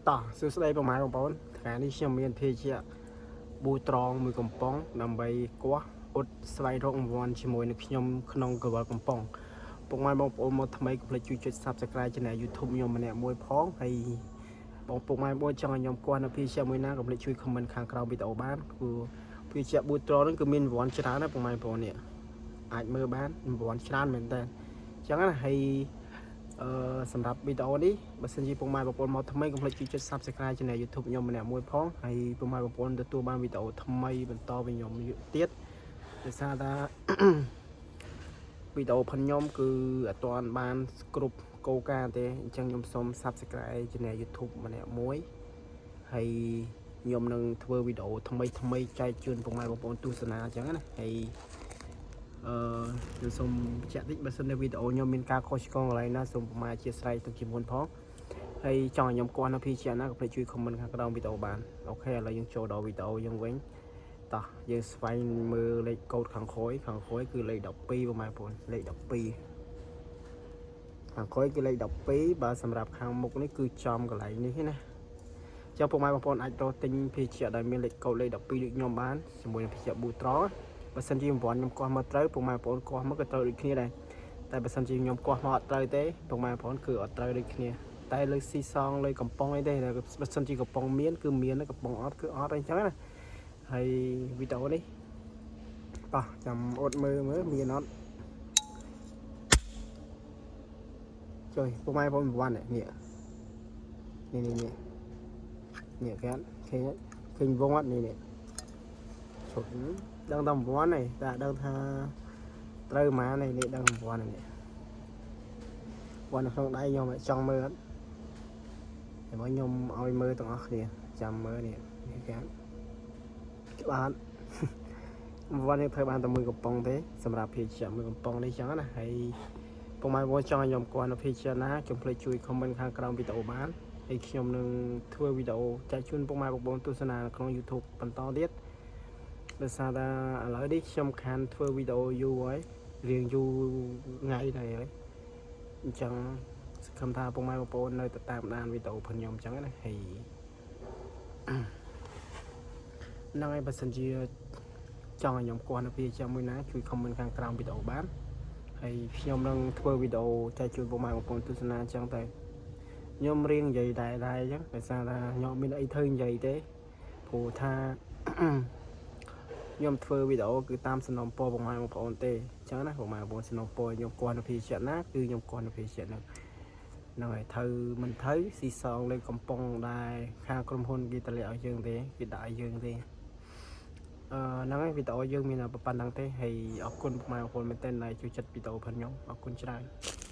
តោះសួស្តីពុកម៉ែបងប្អូនថ្ងៃនេះខ្ញុំមានភេសជ្ជៈប៊ូត្រងមួយកំប៉ុងដើម្បីគាស់អ៊ុតស្វែងរករង្វាន់ជាមួយនឹងខ្ញុំក្នុងកវលកំប៉ុងពុកម៉ែបងប្អូនមកថ្មីកុំភ្លេចជួយចុច Subscribe Channel YouTube ខ្ញុំម្នាក់មួយផងហើយបងពុកម៉ែបងប្អូនចង់ឲ្យខ្ញុំគាស់នៅភេសជ្ជៈមួយណាកុំភ្លេចជួយ comment ខាងក្រោមវីដេអូបានគឺភេសជ្ជៈប៊ូត្រងហ្នឹងគឺមានរង្វាន់ច្រើនណាស់ពុកម៉ែបងប្អូននេះអាចមើលបានរង្វាន់ច្រើនមែនតើអញ្ចឹងណាហើយ អឺសម្រាប់វីដេអូនេះបើសិនជាពុកម៉ែបងប្អូនមកថ្មីកុំភ្លេចជួយចុច Subscribe Channel YouTube ខ្ញុំម្នាក់មួយផងហើយពុកម៉ែបងប្អូនទទួលបានវីដេអូថ្មីបន្តពីខ្ញុំទៀតដោយសារថា វីដេអូផិនខ្ញុំគឺអត់ទាន់បានគ្រប់គោលការណ៍ទេអញ្ចឹងខ្ញុំសូម Subscribe Channel YouTube ម្នាក់មួយហើយខ្ញុំនឹងធ្វើវីដេអូថ្មីថ្មីចែកជូនពុកម៉ែបងប្អូនទស្សនាអញ្ចឹងណាហើយ អឺខ្ញុំសូមបញ្ជាក់តិចបើសិននៅវីដេអូខ្ញុំមានការខុសឆ្គងកន្លែងណាសូមប្រមាអធ្យាស្រ័យទុកជាមុនផងហើយចង់ឲ្យខ្ញុំគាស់នៅភេសជ្ជៈណាក៏ភ្លេចជួយ comment ខាងក្រោមវីដេអូបាន OK ឥឡូវយើងចូលដល់វីដេអូយើងវិញតោះយើងស្វែងមើលលេខកូដខាងក្រោយខាងក្រោយគឺលេខ12បងប្អូនលេខ12ខាងក្រោយគឺលេខ12បើសម្រាប់ខាងមុខនេះគឺចំកន្លែងនេះណាចុះពុកម៉ែបងប្អូនអាចរកទិញភេសជ្ជៈដែលមានលេខកូដលេខ12ដូចខ្ញុំបានជាមួយនឹងភេសជ្ជៈប៊ូត្រ បើសិនជារង្វាន់ខ្ញុំគាស់មកត្រូវពុកម៉ែបងប្អូនគាស់មកក៏ត្រូវដូចគ្នាដែរតែបើសិនជាខ្ញុំគាស់មកអត់ត្រូវទេពុកម៉ែបងប្អូនគឺអត់ត្រូវដូចគ្នាតែលើស៊ីសងលើកំប៉ុងអីទេតែបើសិនជាកំប៉ុងមានគឺមានកំប៉ុងអត់គឺអត់អីចឹងណាហើយវីដេអូនេះតោះចាំអត់មើលមើលមានអត់ជួយពុកម៉ែបងប្អូនរង្វាន់នេះនេះនេះនេះនេះគេឃើញឃើញវងអត់នេះនេះឈប់ដឹងតែរង្វាន់នេះតែដឹងថាត្រូវម៉ានេះនេះដឹងរង្វាន់នេះវ៉ាន់នៅក្នុងដៃខ្ញុំចង់មើលអត់តែមកខ្ញុំឲ្យមើលទាំងអស់គ្នាចាំមើលនេះនេះគេច្បាស់រង្វាន់នេះធ្វើបានតែមួយកំប៉ុងទេសម្រាប់ភេសជ្ជៈមួយកំប៉ុងនេះចឹងណាហើយពុកម៉ែបងចង់ឲ្យខ្ញុំគាស់នៅភេសជ្ជៈណាកុំភ្លេចជួយ comment ខាងក្រោមវីដេអូបានហើយខ្ញុំនឹងធ្វើវីដេអូចែកជូនពុកម៉ែបងប្អូនទស្សនានៅក្នុង YouTube បន្តទៀត ដោយសារតែឥឡូវនេះខ្ញុំខានធ្វើវីដេអូយូរហើយរៀងយូរថ្ងៃដែរហើយអញ្ចឹងសង្ឃឹមថាពុកម៉ែបងប្អូននៅតែតាមដានវីដេអូរបស់ខ្ញុំអញ្ចឹងណាហើយហ្នឹងហើយបើសិនជាចង់ឲ្យខ្ញុំគាស់នៅពេលចាំមួយណាជួយ comment ខាងក្រោមវីដេអូបានហើយខ្ញុំនឹងធ្វើវីដេអូចែកជូនពុកម៉ែបងប្អូនទស្សនាអញ្ចឹងទៅខ្ញុំរៀងនិយាយដែរដែរអញ្ចឹងដោយសារថាខ្ញុំអត់មានអីធ្វើនិយាយទេព្រោះថា ខ្ញុំធ្វើវីដេអូគឺតាមសំណូមពរបងប្អូនបងប្អូនទេអញ្ចឹងណាបងប្អូនសំណូមពរខ្ញុំគាស់នៅភេសជ្ជៈណាគឺខ្ញុំគាស់នៅភេសជ្ជៈហ្នឹងហ្នឹងហើយត្រូវមិនត្រូវស៊ីសងលេខកំប៉ុងដែរខាងក្រុមហ៊ុនគេតម្លាក់ឲ្យយើងទេគេដាក់ឲ្យយើងទេអឺហ្នឹងហើយវីដេអូយើងមានតែប៉ុណ្្នឹងទេហើយអរគុណបងប្អូនមែនទែនដែលជួយចិត្តវីដេអូផងខ្ញុំអរគុណច្រើន។